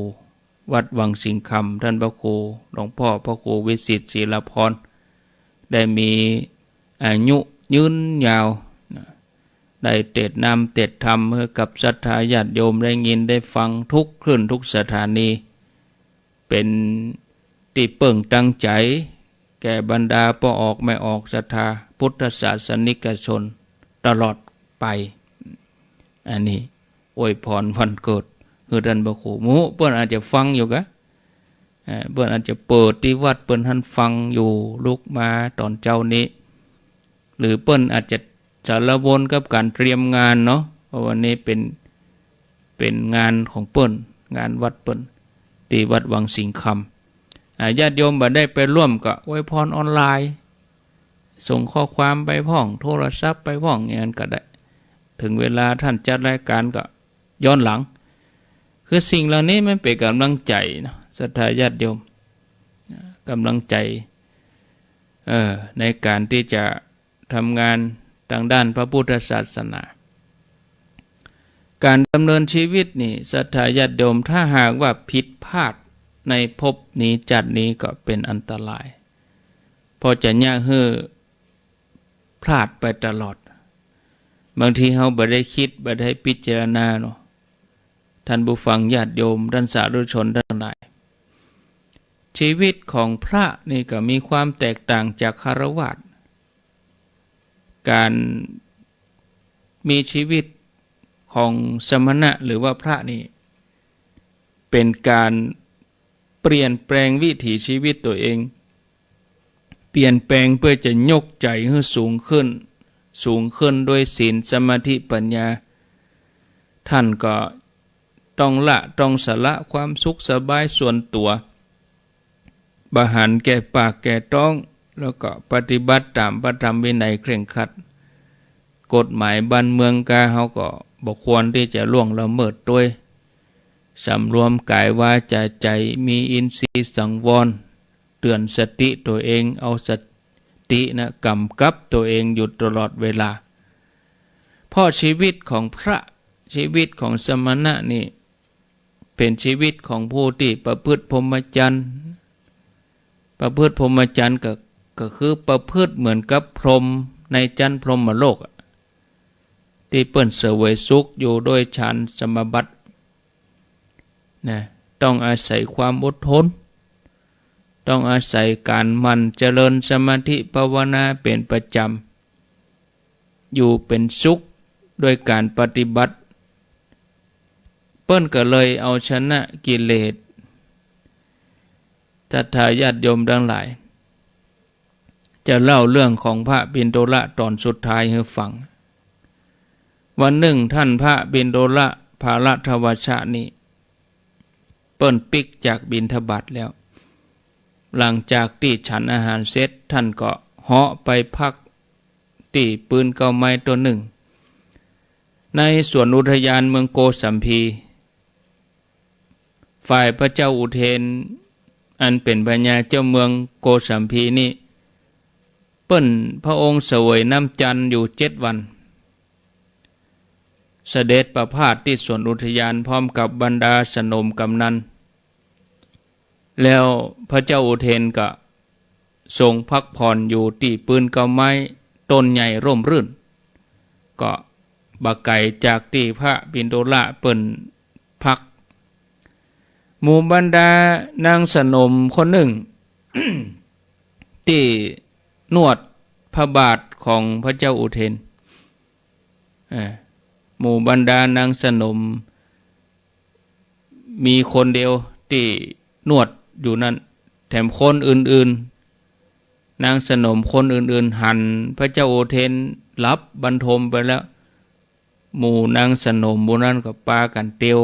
วัดวังสิงห์คำ ท่านพระครูหลวงพ่อพระครูวิสิทธิ์ศิลพร ได้มีอายุยืนยาวนะ ได้เตสน์นำเตสน์ธรรมหื้อกับศรัทธาญาติโยมได้ยินได้ฟังทุกคลื่นทุกสถานี เป๋นตี้เปิ้งตังใจ๋แก่บรรดาป้อออกแม่ออกศรัทธาพุทธศาสนิกชนตลอดไป อันนี้อวยพรวันเกิดหื้อท่านพระครู หมู่เปิ้นอาจจะฟังอยู่กะ เอ่อ เปิ้นอาจจะเปิดตี้วัดเปิ้นหั้นฟังอยู่ ลุกมาต๋อนเจ๊านี้ หรือเปิ้นอาจจะสารวนกับก๋านเตรียมงานเนาะ เพราะวันนี้เป๋น เป๋นงานของเปิ้น งานวัดเปิ้น ตี้วัดวังสิงห์คำ อ่า ญาติโยมบ่ได้ไปร่วมก็อวยพรออนไลน์ ส่งข้อความไปพ่อง โทรศัพท์ไปพ่อง อย่างนั้นก็ได้ เถิงเวลาต้านจัดรายก๋านก็ย้อนหลัง คือสิ่งเหล่านี้มันเป๋นก๋ำลังใจ๋เนาะ ศรัทธาญาติโยม ก๋ำลังใจ๋ เอ่อ ในก๋านตี้จะทำงานตางด้านพระพุทธศาสนา ก๋านดำเนินชีวิตนี่ ศรัทธาญาติโยม ถ้าหากว่าผิดพลาดในภพนี้จาตินี้ก็เป๋นอันตราย เพราะจะเยียะหื้อพลาดไปตลอด บางทีเฮาบ่ได้กึ๊ด บ่ได้พิจารณาเนาะ ท่านผู้ฟังญาติโยม ต้านสาธุชนตังหลาย ชีวิตของพระนี่ก็มีความแตกต่างจากฆราวาส ก๋านมีชีวิตของสมณะหรือว่าพระนี่ เป๋นก๋านเปลี่ยนแปลงวิถีชีวิตตั๋วเอง เปลี่ยนแปลงเปื้อจะยกใจ๋หื้อสูงขึ้น สูงขึ้นด้วยศีล สมาธิ ปัญญา ต้านก็ต้องละ ต้องสละความสุขสบายส่วนตั๋ว บ่หันแก่ปากแก่ต๊อง แล้วก็ปฏิบัติต๋ามพระธรรมวินัยเคร่งครัด กฎหมายบ้านเมืองกาเฮาก็บ่ควรตี้จะล่วงละเมิดตวย สำรวมก๋ายวาจาใจ๋ มีอินทรีย์สังวร เตือนสติตั๋วเอง เอาสตินะก๋ำกับตั๋วเองอยู่ตลอดเวลา เพราะชีวิตของพระ ชีวิตของสมณะนี่ เป๋นชีวิตของผู้ตี้ประพฤติพรหมจรรย์ ประพฤติพรหมจรรย์ก็ ก็คือประพฤติเหมือนกับพรหมในจั๊นพรหมโลกอะ ตี้เปิ้นเสวยสุขอยู่ด้วยฌานสมาบัติ นะ ต้องอาศัยความอดทน ต้องอาศัยก๋านหมั่นเจริญสมาธิภาวนาเป๋นประจ๋ำ อยู่เป๋นสุขด้วยก๋านปฏิบัติ เปิ้นก็เลยเอาชนะกิเลส ศรัทธาญาติโยมตังหลาย จะเล่าเรื่องของพระปินโตละต๋อนสุดท้ายหื้อฟัง วันนึ่งต้านพระปินโตละภาลทวัชชะนี่ เปิ้นปิ๊กจากบิณฑบาตแล้ว หลังจากตี้ฉันอาหารเสร็จ ต้านก็เหาะไปพักตี้ปื๊นเก๊าไม้ต้นนึ่ง ในสวนอุทยานเมืองโกสัมพี ฝ่ายพระเจ้าอุเทน อันเป๋นพญาเจ้าเมืองโกสัมพีนี่ เปิ้นพระองค์เสวยน้ำจันทร์อยู่เจ็ดวัน เสด็จประพาสตี้สวนอุทยานพร้อมกับบรรดาสนมกำนัน แล้วพระเจ้าอุเทนก็ทรงพักผ่อนอยู่ตี้ปื๊นเก๊าไม้ต้นใหญ่ร่มรื่น ก็บ่ไก๋จากตี้พระปินโตละเปิ้นพัก หมู่บรรดานางสนมคนนึ่ง ตี้นวดพระบาทของพระเจ้าอุเทน เอ่อ หมู่บรรดานางสนม มีคนเดียวตี้นวดอยู่นั้น แถมคนอื่นๆ นางสนมคนอื่นๆ หันพระเจ้าอุเทนหลับบรรทมไปแล้ว หมู่นางสนมหมู่นั้นก็ปากั๋นเตียว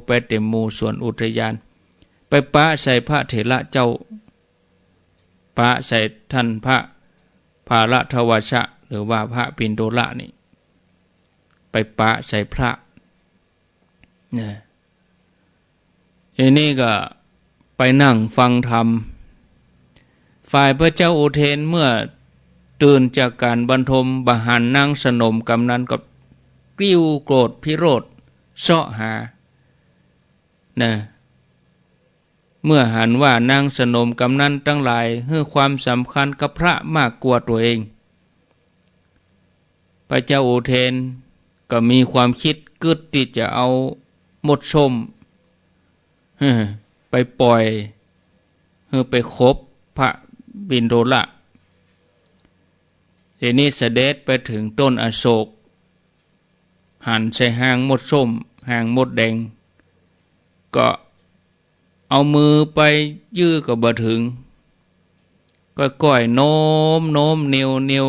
ไปเต๋มหมู่สวนอุทยาน ไปปะใส่พระเถระเจ้า ปะใส่ต้านพระภาลทวัชชะ หรือว่าพระปินโตละนี่ ไปปะใส่พระ นะ ทีนี้ก็ไปนั่งฟังธรรม ฝ่ายพระเจ้าอุเทนเมื่อตื่นจากก๋านบรรทม บ่หันนางสนมกำนันก็กริ้วโกรธพิโรธเซาะหา นะ เมื่อหันว่านางสนมกำนันตังหลายหื้อความสำคัญกับพระมากกว่าตั๋วเอง พระเจ้าอุเทนก็มีความกึ๊ดตี้จะเอามดส้มไปป่อย หื้อไปขบพระบิณฑละ ทีนี้เสด็จไปเถิงต้นอโศก หันใส่ฮางมดส้ม ฮางมดแดง ก็เอามือไปยื้อก็บ่เถิง ก้อยๆ โน้มโน้มเนียวเนียว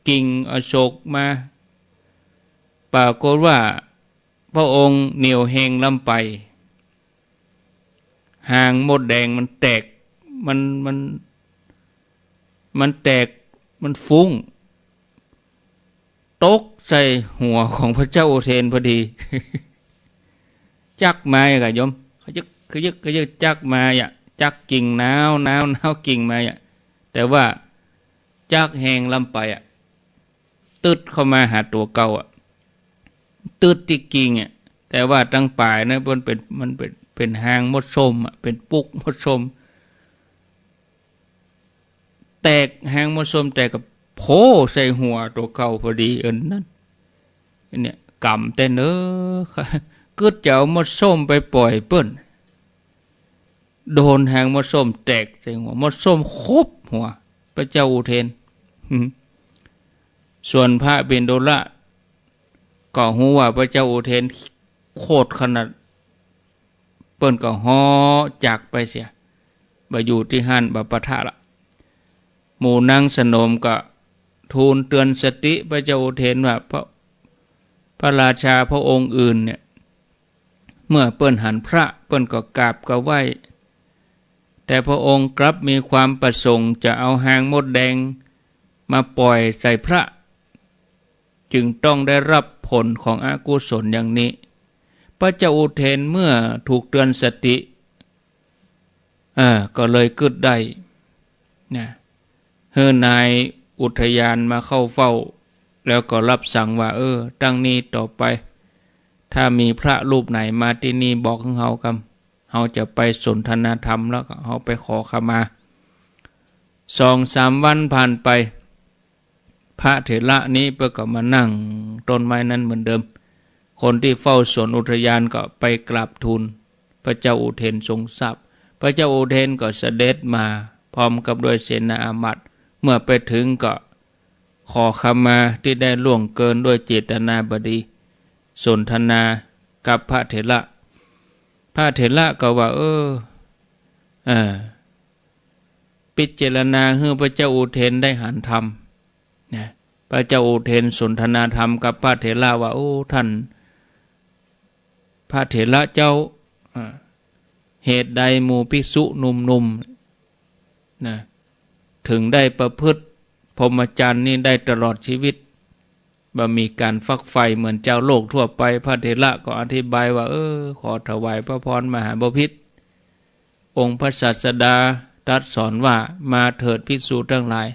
กิ่งอโศกมา ปรากฏว่าพระองค์เนียวแฮงล้ำไป ฮางมดแดงมันแตก มัน มัน มันแตก มันฟุ้ง ตกใส่หัวของพระเจ้าอุเทนพอดี จักมาอะโยม ขยึก ขยึก ขยึก จักมาอะ จักกิ่งหนาว หนาว หนาวกิ่งมาอะ แต่ว่าจักแฮงล้ำไปอะ ตึ๊ดเข้ามาหาตั๋วเก่าอะ ตึ๊ดตี้กิ่งอะ แต่ว่าตังป๋ายนะ มันเป๋น มันเป๋น เป๋นฮางมดส้มอะ เป๋นปุ๊กมดส้ม แตก ฮางมดส้มแตกก็โผใส่หัวตั๋วเก่าพอดี เอิ้นนั้น เนี่ย กรรมแต๊เน้อ กึ๊ดจะเอามดส้มไปป่อยเปิ้น โดนฮางมดส้มแตกใส่หัว มดส้มขบหัวพระเจ้าอุเทน หืม ส่วนพระบิณฑละก็ฮู้ว่าพระเจ้าอุเทนโขดขนาด เปิ้นก็ฮ้อจากไปเสีย บ่อยู่ตี้หั้น บ่ปะทะละ หมู่นางสนมก็ทูลเตือนสติพระเจ้าอุเทนว่า พระ พระราชาพระองค์อื่นเนี่ย เมื่อเปิ้นหันพระ เปิ้นก็กราบก็ไหว้ แต่พระองค์กลับมีความประสงค์จะเอาฮางมดแดงมาป่อยใส่พระ จึงต้องได้รับผลของอกุศลอย่างนี้ พระเจ้าอุเทนเมื่อถูกเตือนสติ เออ ก็เลยกึ๊ดได้นะ หื้อนายอุทยานมาเข้าเฝ้า แล้วก็รับสั่งว่า เออ ตั้งนี้ต่อไป ถ้ามีพระรูปไหนมาตี้นี่บอกหื้อเฮากำ เฮาจะไปสนทนาธรรม แล้วก็เฮาไปขอขมา สองสามวันผ่านไป พระเถระนี้เปิ้นก็มานั่งต้นไม้นั้นเหมือนเดิม คนที่เฝ้าสวนอุทยานก็ไปกราบทูลพระเจ้าอุเทนทรงทราบ พระเจ้าอุเทนก็เสด็จมาพร้อมกับด้วยเสนาอามาตย์ เมื่อไปเถิงก็ขอขมาที่ได้ล่วงเกินด้วยเจตนาบ่ดี สนทนากับพระเถระ พระเถระก็ว่า เออ เออ พิจารณาหื้อพระเจ้าอุเทนได้หันธรรมนะ พระเจ้าอุเทนสนทนาธรรมกับพระเถระว่า โอ้ ท่านพระเถระเจ้า อ่า เหตุใดหมู่ภิกษุหนุ่มๆ นะ ถึงได้ประพฤติพรหมจรรย์นี้ได้ตลอดชีวิต บ่มีการฝักใฝ่เหมือนจาวโลกทั่วไป พระเถระก็อธิบายว่า เออ ขอถวายพระพรมหาบพิตร องค์พระศาสดาตรัสสอนว่า มาเถิดภิกษุทั้งหลาย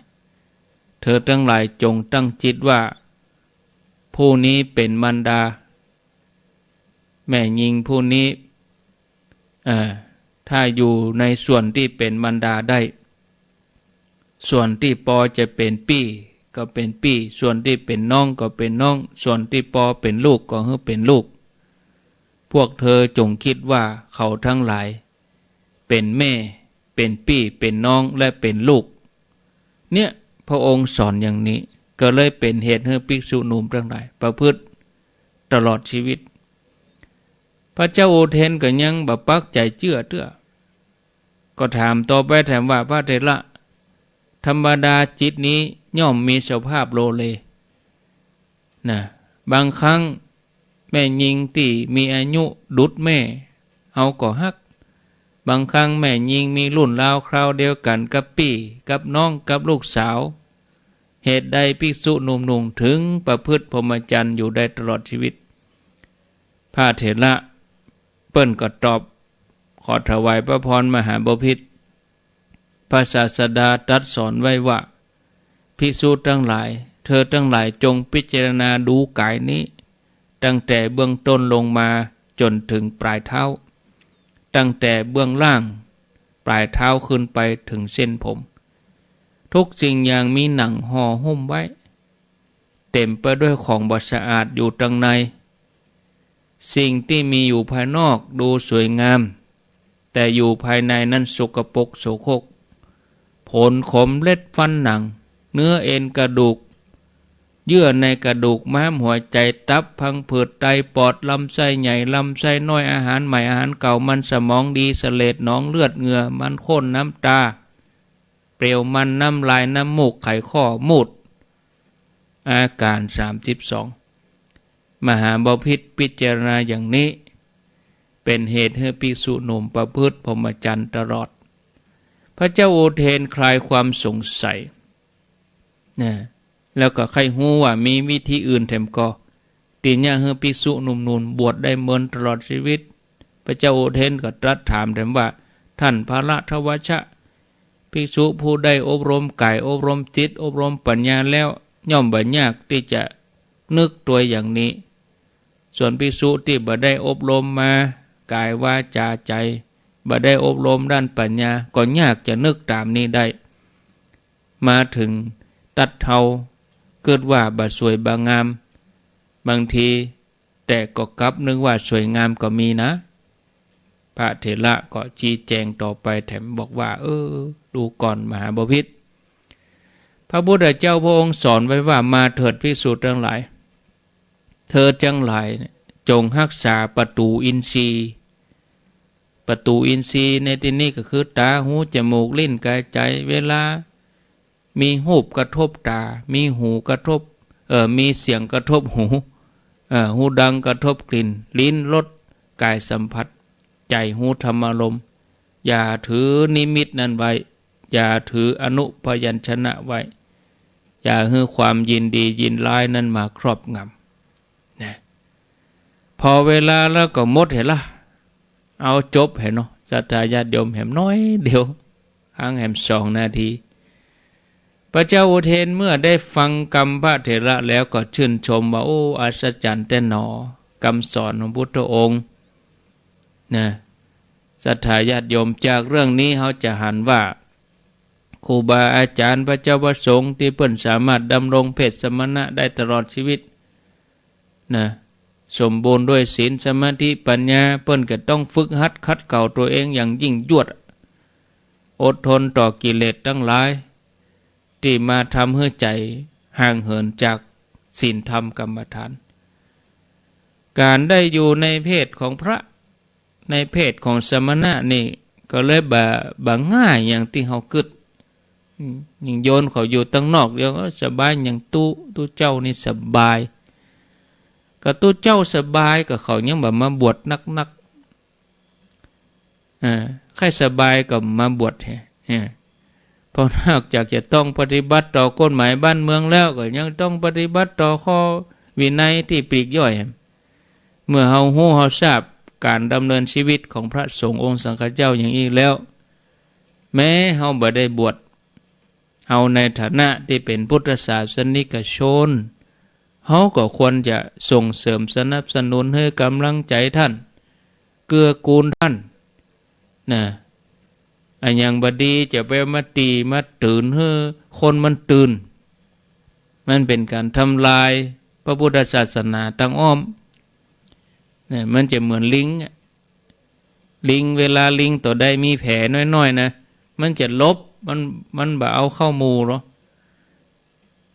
เธอทั้งหลายจงตั้งจิตว่า ผู้นี้เป็นมารดา แม่ญิงผู้นี้ เอ่อ ถ้าอยู่ในส่วนตี้เป๋นมารดาได้ ส่วนตี้ปอจะเป๋นปี้ก็เป๋นปี้ ส่วนตี้เป๋นน้องก็เป๋นน้อง ส่วนตี้ปอเป๋นลูกก็หื้อเป๋นลูก พวกเธอจงคิดว่าเขาทั้งหลาย เป๋นแม่ เป๋นปี้ เป๋นน้อง และเป๋นลูก เนี่ย พระองค์สอนอย่างนี้ ก็เลยเป๋นเหตุหื้อภิกษุหนุ่มทั้งหลายประพฤติตลอดชีวิต พระเจ้าอุเทนก็ยังบ่ปักใจ๋เจื้อเตื้อ ก็ถามต่อไปแถมว่า พระเถระ ธรรมดาจิตนี้ย่อมมีสภาพโลเล นะ บางครั้งแม่ญิงตี้มีอายุดุจแม่ เฮาก็ฮัก บางครั้งแม่ญิงมีรุ่นราวคราวเดียวกั๋นกับปี้ กับน้อง กับลูกสาว เหตุใดภิกษุหนุ่มๆ ถึงประพฤติพรหมจรรย์อยู่ได้ตลอดชีวิต พระเถระเปิ้นก็ตอบ ขอถวายพระพรมหาบพิตร พระศาสดาตรัสสอนไว้ว่า ภิกษุทั้งหลาย เธอทั้งหลายจงพิจารณาดูกายนี้ ตั้งแต่เบื้องต้นลงมาจ๋นถึงปลายเท้า ตั้งแต่เบื้องล่าง ปลายเท้าขึ้นไปเถิงเส้นผม ทุกสิ่งอย่างมีหนังห่อหุ้มไว้ เต๋มไปด้วยของบ่สะอาดอยู่ตังใน สิ่งตี้มีอยู่ภายนอกดูสวยงาม แต่อยู่ภายในนั้นสกปรกโสโครก ผนขมเล็บฟันหนัง เนื้อเอ็นกระดูก เยื่อในกระดูก ม้าม หัวใจ ตับ พังผืด ไต ปอด ลำไส้ใหญ่ ลำไส้น้อย อาหารใหม่ อาหารเก่า มันสมองดี เสลด หนองเลือด เหงื่อ มันข้น น้ำตา เปลวมัน น้ำลาย น้ำมูก ไขข้อ มูตร อาการสามสิบสอง มหาบพิตรพิจารณาอย่างนี้ เป๋นเหตุหื้อภิกษุหนุ่มประพฤติพรหมจรรย์ตลอด พระเจ้าอุเทนคลายความสงสัย นะ แล้วก็ใค่ฮู้ว่ามีวิธีอื่นแถมก่อ ตี้เยียะหื้อภิกษุหนุ่มๆ บวชได้เมินตลอดชีวิต พระเจ้าอุเทนก็ตรัสถามแถมว่า ท่านพระทวัชชะ ภิกษุผู้ได้อบรมกาย อบรมจิต อบรมปัญญาแล้ว ย่อมบ่ยากตี้จะนึกตวยอย่างนี้ ส่วนภิกษุตี้บ่ได้อบรมมา กาย วาจา ใจ๋ บ่ได้อบรมด้านปัญญา ก็ยากจะนึกต๋ามนี้ได้ มาเถิงตั๊ดเฮากึ๊ดว่าบ่สวยบ่งาม บางที แต่ก็กลับนึกว่าสวยงามก็มีนะ พระเถระก็ชี้แจงต่อไปแถมบอกว่า เออ ดูก่อนมหาบพิตร พระพุทธเจ้าพระองค์สอนไว้ว่า มาเถิดภิกษุทั้งหลาย เธอทั้งหลายเนี่ย จงฮักษาประตูอินทรีย์ ประตูอินทรีย์ในตี้นี้ก็คือต๋า หู จมูก ลิ้น กาย ใจ๋ เวลามีฮูปกระทบต๋า มีหูกระทบ เอ่อ มีเสียงกระทบหู เอ่อ ฮูดังกระทบกลิ่น ลิ้นรส กายสัมผัส ใจ๋ฮูธรรมารมณ์ อย่าถือนิมิตนั้นไว้ อย่าถืออนุพยัญชนะไว้ อย่าหื้อความยินดียินร้ายนั้นมาครอบงำ นะ พอเวลาแล้วก็หมดแหมละ เอาจบแหมเนาะ ศรัทธาญาติโยม แหมน้อยเดียว หังแหมสองนาที พระเจ้าอุเทนเมื่อได้ฟังกำพระเถระแล้วก็ชื่นชมว่า โอ้ อัศจรรย์แต๊หนอ กำสอนของพุทธองค์ นะ ศรัทธาญาติโยม จากเรื่องนี้เฮาจะหันว่า ครูบาอาจ๋ารย์ พระเจ้าพระสงฆ์ตี้เปิ้นสามารถดำรงเพศสมณะได้ตลอดชีวิต นะ สมบูรณ์ด้วยศีล สมาธิ ปัญญา เปิ้นก็ต้องฝึกหัดขัดเกลาตั๋วเองอย่างยิ่งยวด อดทนต่อกิเลสตังหลาย ตี้มาทำหื้อใจ๋ห่างเหินจากศีลธรรมกรรมฐาน ก๋านได้อยู่ในเพศของพระ ในเพศของสมณะนี่ก็เลยบ่ บ่ง่ายอย่างตี้เฮากึ๊ด อืม ยิ่งโยนเขาอยู่ตังนอกเดียว เออ สบาย อย่างตุ๊ ตุ๊เจ้านี่สบาย ก็ตุ๊เจ้าสบายก็เขายังบ่มาบวชนักๆ อ่า ใค่สบายก็มาบวชแหม อ่า เพราะนอกจากจะต้องปฏิบัติต่อกฎหมายบ้านเมืองแล้ว ก็ยังต้องปฏิบัติต่อข้อวินัยตี้ปลีกย่อยแหม เมื่อเฮาฮู้เฮาทราบก๋านดำเนินชีวิตของพระสงฆ์องค์สังฆเจ้าอย่างอี้แล้ว แม้เฮาบ่ได้บวช เฮาในฐานะตี้เป๋นพุทธศาสนิกชน เฮาก็ควรจะส่งเสริมสนับสนุนหื้อกำลังใจ๋ต้าน เกื้อกูลต้าน นะ อะหยังบ่ดีจะไปมาตี๋มาตื่นหื้อคนมันตื่น มันเป๋นก๋านทำลายพระพุทธศาสนาตางอ้อม นะ มันจะเหมือนลิงอะ ลิง เวลาลิงตั๋วใดมีแผลน้อยๆ นะ มันจะหลบ มัน มันบ่เอาเข้าหมู่หรอก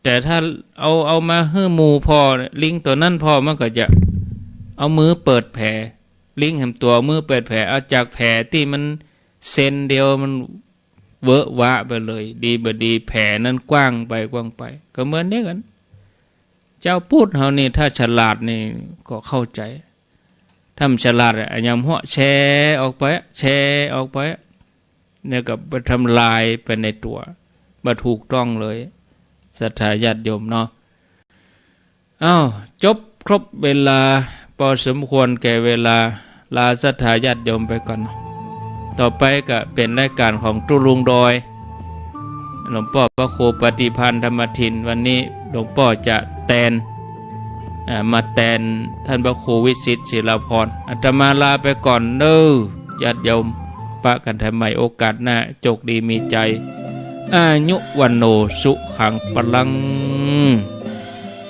แต่ถ้าเอา เอามาหื้อหมู่ผ่อ ลิงตั๋วนั้นผ่อ มันก็จะเอามือเปิดแผล ลิงแหมตั๋วมือเปิดแผล เอาจากแผลตี้มันเซนเดียวมันเวอะหวะไปเลย ดีบ่ดีแผลนั้นกว้างไปกว้างไป ก็เหมือนเดียวกั๋น จาวพุทธเฮานี่ถ้าฉลาดนี่ก็เข้าใจ๋ ถ้าบ่ฉลาดอะ อะหยังหัวแชร์ออกไปอะ แชร์ออกไปอะ เนี่ยก็ไปทำลายไปในตั๋ว บ่ถูกต้องเลย ศรัทธาญาติโยมเนาะ อ้าว จบครบเวลา พอสมควรแก่เวลา ลาศรัทธาญาติโยมไปก่อนเนาะ ต่อไปก็เป๋นรายก๋านของตุ๊ลุงดอย หลวงป้อพระครูปฏิภาณธรรมทิน วันนี้หลวงป้อจะแตน อ่า มาแตนต้านพระครูวิสิทธิ์ศิลาภรณ์ อาตมาลาไปก่อนเน้อ ญาติโยม ปะกั๋นใหม่โอกาสหน้า โจคดีมีชัย อายุ วัณโณ สุขัง พลัง